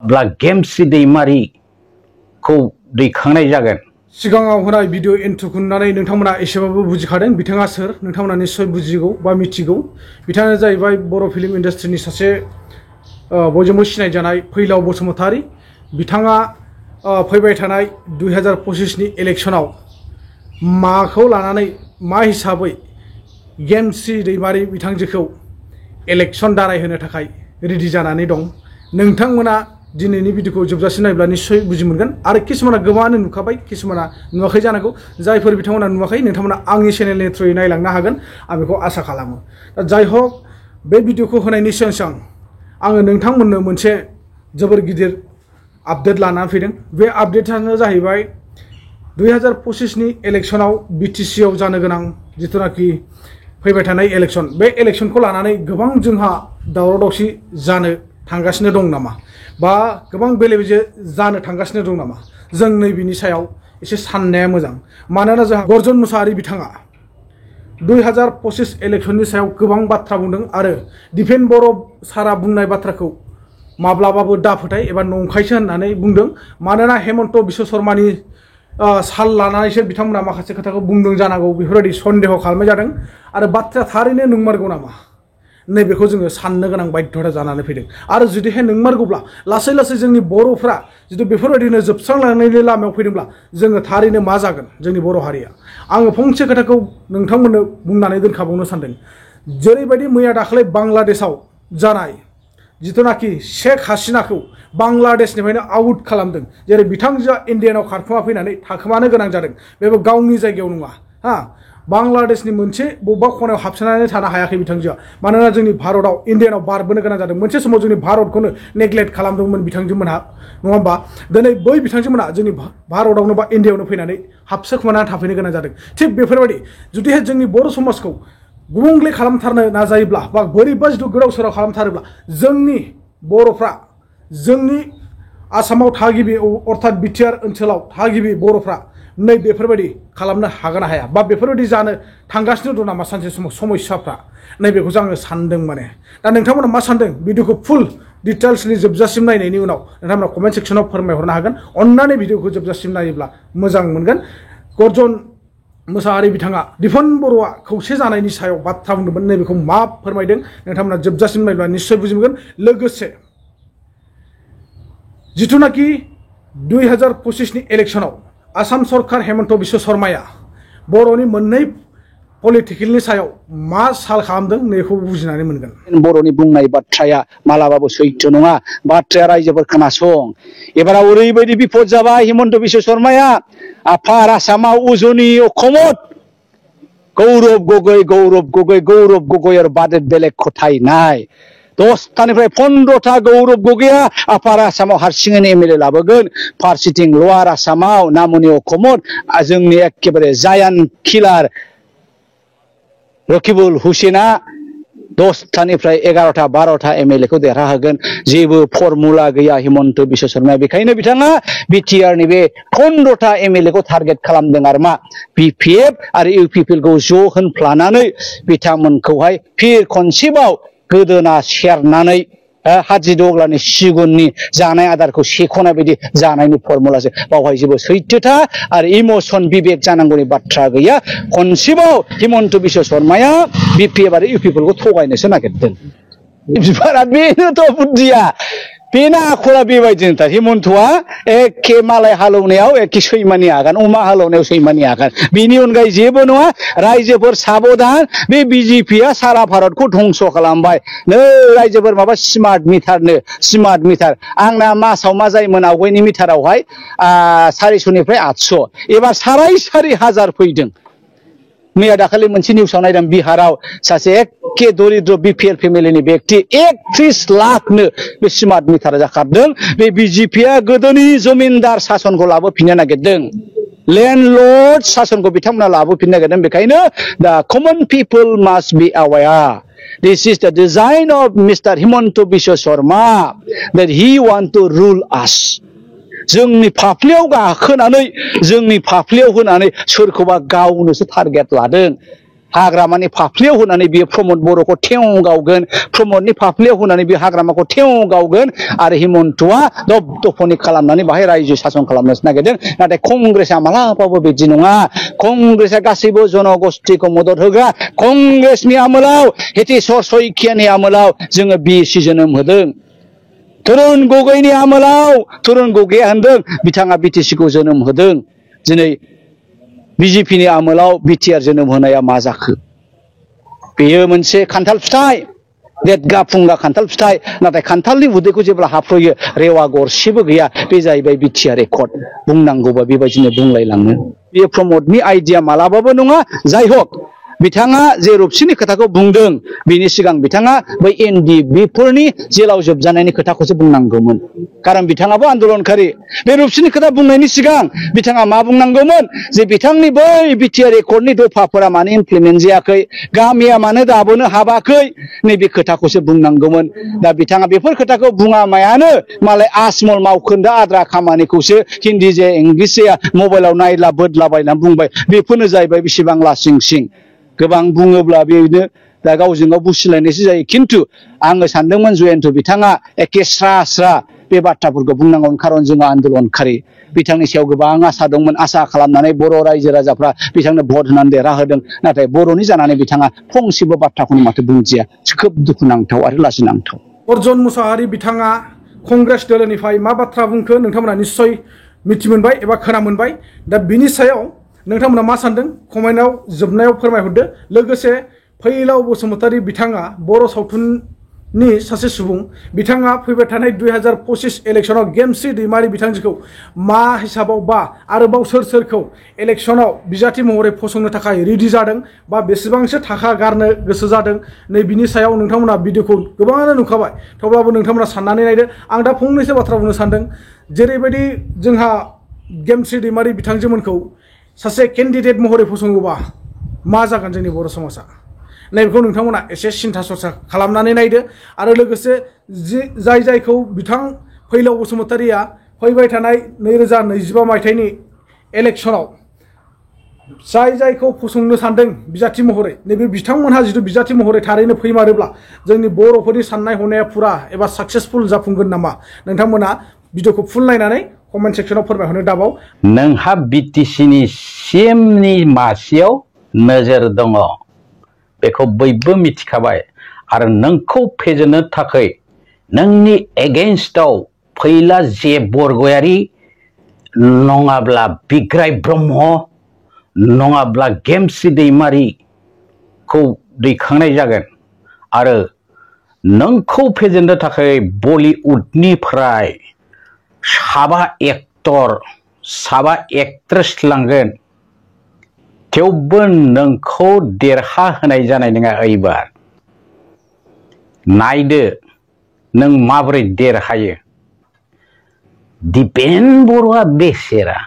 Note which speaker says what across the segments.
Speaker 1: गेमस्रि दैमारिखौ दैखांनाय जागोन।
Speaker 2: सिगाङाव होनाय भिडिअ इन्ट्र'खौ नुनानै नोंथांमोना एसेबाबो बुजिखादों बिथाङा सोर नोंथांमोना निश्चय बुजिगौ बा मिथिगौ। बिथाङा जाहैबाय बर' फिल्म इन्डास्ट्रिनि सासे बयजोंबो सिनायजानाय फैलाव बसुमतारी। बिथाङा फैबाय थानाय 2025 नि इलेक्शनाव माखौ लानानै मा हिसाबै गेमस्रि दैमारि बिथांजोखौ इलेक्शन दारायहोनो थाखाय रेडि जानानै दं। नोंथांमोना दिनैनि भिडिअखौ जोबजासिम नायब्ला निश्चय बुजि मोनगोन आरो किसुमाना गोबाङानो नुखाबाय किसुमाना नुवाखै जानांगौ। जायफोर बिथांमोना नुवाखै नोंथांमोना आंनि चेनेलनि थ्रुयै नायलांनो हागोन आं बेखौ आसा खालामो। दा जाय हक बे भिडिअखौ होनायनि सिगां सिगां आङो नोंथांमोननो मोनसे जोबोर गिदिर आपडेट लानानै फैदों। बे आपडेटआनो जाहैबाय 2025 नि इलेक्शनाव BTC आव जानो गोनां जिथुनाखि फैबाय थानाय इलेक्शन बे इलेक्शनखौ लानानै गोबां जोंहा दावराव दावसि जानो थांगासिनो दं नामा बा गोबां बेले बेजे जानो थांगासिनो दं नामा जों नैबेनि सायाव एसे साननाया मोजां। मानोना जोंहा गर्जन मुसाहारि बिथाङा 2025 इलेक्शननि सायाव गोबां बाथ्रा बुंदों आरो दिपेन बर' सारा बुंनाय बाथ्राखौ माब्लाबाबो दाफोथाय एबा नंखायसो होननानै बुंदों। मानोना हेमन्त बिश्व शर्मानि साल लानानैसो बिथांमोना माखासे खोथाखौ बुंदों जानांगौ बेफोरबायदि सन्देह खालामनाय जादों आरो बाथ्राया थारैनो नंमारगौ नामा नैबेखौ जोङो साननो गोनां बाध्यता जानानै फैदों। आरो जुदिहाय नंमारगौब्ला लासै लासै जोंनि बर'फ्रा जुदि बेफोरबायदिनो जोबस्रांलांनायनि लामायाव फैदोंब्ला जोङो थारैनो मा जागोन जोंनि बर' हारिया। आङो फंसे खोथाखौ नोंथांमोननो बुंनानै दोनखाबावनो सानदों। जेरैबायदि मैया दाखालै बांलादेशआव जानाय जिथुनाखि शेख हासिनाखौ बांलादेशनिफ्रायनो आउट खालामदों जेरै बिथांजोआ इण्डियानाव खारखोमा फैनानै थाखोमानो गोनां जादों बेबो गावनि जायगायाव नङा बांलादेशनि मोनसे बबेबा खनायाव हाबसोनानै थानो हायाखै बिथांजोआ। मानोना जोंनि भारतआव इण्डियानाव बारबोनो गोनां जादों। मोनसे समाव जोंनि भारतखौनो नेग्लेक्ट खालामदोंमोन बिथांजोमोनहा नङा होमबा। दिनै बै बिथांजोमोनहा जोंनि भारतआवनो बा इण्डियाआवनो फैनानै हाबसोखोमानानै थाफैनो गोनां जादों। थिग बेफोरबायदि जुदिहाय जोंनि बर' समाजखौ गुबुंले खालामथारनो नाजायोब्ला बा बोरैबा जुदि गोदाव सोराव खालामथारोब्ला जोंनि बर'फ्रा जोंनि आसामाव थागिबि अर्थात बिटिआर ओनसोलाव थागिबि बर'फ्रा नै बेफोरबायदि खालामनो हागोन ना हाया बा बेफोरबायदि जानो थांगासिनो दं नामा सानसे समाव समस्याफ्रा नैबेखौसो आङो सानदों। माने दा नोंथांमोना मा सानदों भिडिअखौ फुल डिटेल्सनि जोबजासिम नायनायनि उनाव नोंथांमोना कमेन्ट सेक्सनाव फोरमायहरनो हागोन। अन्नानै भिडिअखौ जोबजासिम नायोब्ला मोजां मोनगोन। गर्जन मुसाहारि बिथाङा दिपेन बर'आ खौसे जानायनि सायाव बाथ्रा बुंदोंमोन नैबेखौ मा फोरमायदों नोंथांमोना जोबजासिम नायब्ला निश्चय बुजि मोनगोन। लोगोसे जिथुनाखि 2025 नि इलेक्शनाव आसाम सरकार हेमन्त बिश्व शर्माया बर'नि मोननै पलिटिकेलनि सायाव मा साल खालामदों बेखौ बुजिनानै मोनगोन।
Speaker 3: बर'नि बुंनाय बाथ्राया मालाबाबो सैथो नङा। बाथ्राया रायजोफोर खोनासं। एबाराव ओरैबायदि बिपद जाबाय हेमन्त बिश्व शर्माया आफार आसामाव उजनि अखमत गौरब गगৈ और बादे बेलेग खथाय नाय 10टानिफ्राय 15टा गौरब गगैया आफार आसामाव हारसिङैनो एमएलए लाबोगोन। फारसेथिं लवार आसामाव नामुनि अखमत जोंनि एखेबारे जायान किलार रकिबुल हुसेना 10टानिफ्राय 11टा 12टा एमएलए खौ देरहाहोगोन। जेबो फर्मुला गैया हेमन्त बिश्व शर्माया। बेखायनो बिथाङा बिटिआरनि बे 15टा एमएलए खौ टारगेट खालामदों आरो मा बिपिएफ आरो इउपिपिएल खौ ज' होनफ्लानानै बिथांमोनखौहाय फिर खनसेबाव गोदोना सेरनानै हादिदग्लानि सिगुननि जानाय आदारखौ सेख'नाय बायदि जानायनि फर्मुलासो। बावहाय जेबो सैथोथा आरो इमोसन बिबेक जानांगौनि बाथ्रा गैया। खनसेबाव हेमन्त बिश्व शर्माया बिपिएफ आरो इउपिपिएल खौ थगायनोसो नागिरदों। बिबारा बेनोथ' बुद्धिया बेना आखला बेबायदिनोथार। हेमन्तआ एखे मालाय हालौनायाव एखे सैमानि आगान अमा हालौनायाव सैमानि आगान बेनि अनगायै जेबो नङा। रायजोफोर साबधान बे बिजेपिया सारा भारतखौ धंस खालामबाय। नै रायजोफोर माबा स्मार्ट मिटार आंना मासाव मा जायोमोन आवगायनि मिटारावहाय 450निफ्राय 800 एबार 4,500 फैदों। मैया दाखालि मोनसे निउसाव नायदों बिहाराव सासे एखे दरिद्र बिपिएल फेमिलिनि व्यक्ति 31 लाखनो बे स्मार्ट मिटार जाखारदों। बे बिजेपिया गोदोनि जमिनदार सासनखौ लाबोफिननो नागिरदों। लैंडलर्ड शासनखौ बिथांमोना लाबोफिननो नागिरदों। बेखायनो दा कमन पिपल मास्ट be aware this is the design of mister Himanta Biswa Sarma that he want to rule us. जोंनि फाफ्लियाव गाखोनानै जोंनि फाफ्लियाव होनानै सोरखौबा गावनोसो टारगेट लादों। हाग्रामानि फाफ्लियाव होनानै बियो प्रमद बर'खौ थेव गावगोन प्रमदनि फाफ्लियाव होनानै बियो हाग्रामाखौ थेव गावगोन आरो हिमन्तआ दबदफनि खालामनानै बाहाय रायजो सासन खालामनोसो नागिरदों नाथाय कंग्रेसआ मालाबाबो बिदि नङा कंग्रेसआ गासैबो जनगोष्ठीखौ मदद होग्रा कंग्रेसनि आमोलाव हितेश्वर शइकियानि आमोलाव जोङो बिएसि जोनोम होदों तरुण गगैनि आमोलाव तरुण गगैया होनदों बिथाङा बिटिसिखौ जोनोम होदों दिनै बिजेपिनि आमोलाव बिटिआर जोनोम होनाया मा जाखो बेयो मोनसे खान्थाल फिथाइ देदगा फुंगा खान्थाल फिथाइ नाथाय खान्थालनि उदैखौ जेब्ला हाफ्रयो रेवा गरसेबो गैया बे जाहैबाय बिटिआर रेकर्ड बुंनांगौबा बेबायदिनो बुंलायलाङो बेयो प्रमदनि आइडिया मालाबाबो नङा जाय हक बिथाङा जे रुपसिनि खोथाखौ बुंदों बिनि सिगां बिथाङा बै एनडिएफबिफोरनि जेलाव जोबजानायनि खोथाखौसो बुंनांगौमोन खारन बिथाङाबो आन्दोलनकारि बे रुपसिनि खोथा बुंनायनि सिगां बिथाङा मा बुंनांगौमोन जे बिथांनि बै बिटिआर रेकर्डनि दफाफोरा मानो इमप्लिमेन्ट जायाखै गामिया मानो दाबोनो हाबाखै नैबे खोथाखौसो बुंनांगौमोन दा बिथाङा बेफोर खोथाखौ बुङा मायानो मालाय आसमल मावखोन्दा आद्रा खामानिखौसो हिन्दी जे इंलिस जाया मबाइलाव नायला बोदलाबायनानै बुंबाय बेफोरनो जाहैबाय बेसेबां लासिं सिं गोबां बुङोब्ला बेनो दा गावजों गाव बुसिलायनायसो जायो खिन्थु आङो सानदोंमोन जयन्त बिथाङा एखे स्रा स्रा बे बाथ्राफोरखौ बुंनांगौमोन खारन जोङो आन्दोलनकारि बिथांनि सायाव गोबां आसा दंमोन आसा खालामनानै बर' रायजो राजाफ्रा बिथांनो भट होनानै देरहाहोदों नाथाय बर'नि जानानै बिथाङा फंसेबो बाथ्राखौनो माथो बुंथिया खोब दुखुनांथाव आरो लाजिनांथाव
Speaker 2: अर्जुन मुसाहारि बिथाङा कंग्रेस दोलोनिफ्राय मा बाथ्रा बुंखो नोंथांमोना निस्सय मिथि मोनबाय एबा खोना मोनबाय दा बिनि सायाव नोंथांमोना मा सानदों कमेन्टआव जोबनायाव फोरमायहरदो लोगोसे फैलाव बसुमतारी बिथाङा बर' सावथुननि सासे सुबुं बिथाङा फैबाय थानाय 2025 इलेक्शनाव गेमस्रि दैमारि बिथांजोखौ मा हिसाबाव बा आरोबाव सोर सोरखौ इलेक्शनाव बिजाथि महरै फसंनो थाखाय रेडि जादों बा बेसेबांसो थाखा गारनो गोसो जादों नै बिनि सायाव नोंथांमोना भिडिअखौ गोबाङानो नुखाबाय थेवब्लाबो नोंथांमोना साननानै नायदो आं दा फंनैसो बाथ्रा बुंनो सानदों जेरैबायदि जोंहा गेमस्रि दैमारि बिथांजोमोनखौ सासे केन्डिडेट महरै फसङोबा मा जागोन जोंनि बर' समाजा नैबेखौ नोंथांमोना एसे सिन्था सरसा खालामनानै नायदो आरो लोगोसे जायखौ बिथां फैलाव बसुमतारीया फैबाय थानाय 2025 मायथाइनि इलेक्शनाव जायखौ फसंनो सानदों बिजाथि महरै नैबे बिथांमोनहा जिथु बिजाथि महरै थारैनो फैमारोब्ला जोंनि बर'फोरनि साननाय हनाया फुरा एबा साक्सेसफुल जाफुंगोन नामा नोंथांमोना भिडिअखौ फुल नायनानै कमेन्ट सेक्सनाव फोरमायहरनो दाबाव
Speaker 1: नोंहा बिटिसिनि सिएमनि मासियाव नोजोर दङ बेखौ बयबो मिथिखाबाय आरो नोंखौ फेजेननो थाखाय नोंनि एगेन्स्टआव फैला जे बरगयारि नङाब्ला बिग्राय ब्रह्म नङाब्ला गेमस्रि दैमारिखौ दैखांनाय जागोन आरो नोंखौ फेजेननो थाखाय बलिउडनिफ्राय साबा एक्टर साबा एक्ट्रेस लांगोन थेवबो नोंखौ देरहाहोनाय जानाय नङा एबार नायदो नों माबोरै देरहायो दिपेन बर'आ बेसेरा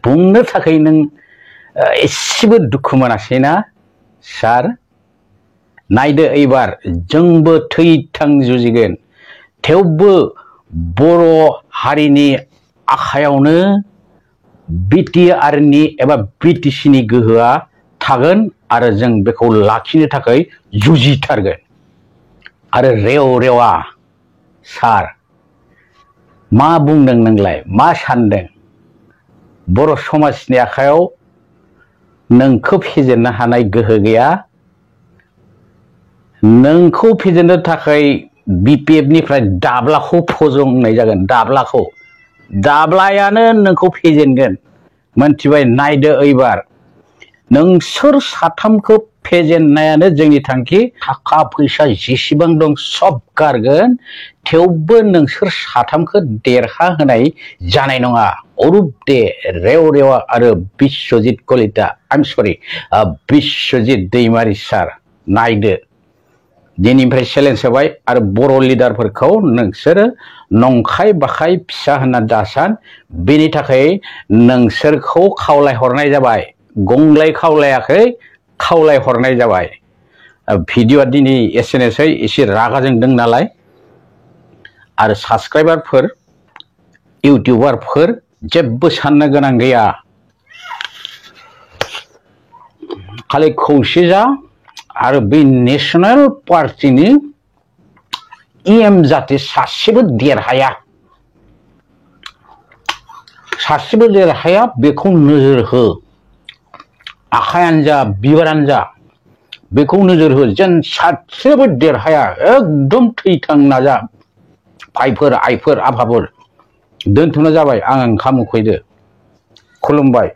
Speaker 1: बुंनो थाखाय नों एसेबो दुखु मोनासैना सार नायदो एबार जोंबो थैथां जुजिगोन थेवबो बर' हारिनि आखायावनो बिटिआरनि एबा बिटिसिनि गोहोआ थागोन आरो जों बेखौ लाखिनो थाखाय जुजिथारगोन आरो रेव रेवा सार मा बुंदों नोंलाय मा सानदों बर' समाजनि आखायाव नोंखौ फेजेननो हानाय गोहो गैया नोंखौ फेजेननो थाखाय बिपिएफनिफ्राय दाब्लाखौ फजंनाय जागोन दाब्लायानो नोंखौ फेजेनगोन मोनथिबाय नायदो एबार नोंसोर साथामखौ फेजेननायानो जोंनि थांखि थाखा फैसा जेसेबां दं सब गारगोन थेवबो नोंसोर साथामखौ देरहाहोनाय जानाय नङा अरुप दे रेव रेवा आरो बिश्वजित कलिता आइ एम सरि बिश्वजित दैमारि सार नायदो दिनैनिफ्राय चेलेन्ज होबाय आरो बर' लिडारफोरखौ नोंसोरो नंखाय बाखाय फिसा होनना दासान बेनि थाखाय नोंसोरखौ खावलायहरनाय जाबाय गंलाय खावलायाखै खावलायहरनाय जाबाय भिडिअआ दिनै एसेनोसै एसे रागा जोंदों नालाय आरो साबस्क्राइबारफोर इउटिउबारफोर जेबो साननो गोनां गैया खालि खौसे जा आरो बे नेशनेल पार्टीनि EM जाहाथे सासेबो देरहाया बेखौ नोजोर हो आखायानो जा बिबारानो जा बेखौ नोजोर हो जेन सासेबो देरहाया एकदम थैथां नाजा भाइफोर आइफोर आफाफोर दोनथ'नाय जाबाय आं ओंखाम उखैदो खुलुमबाय।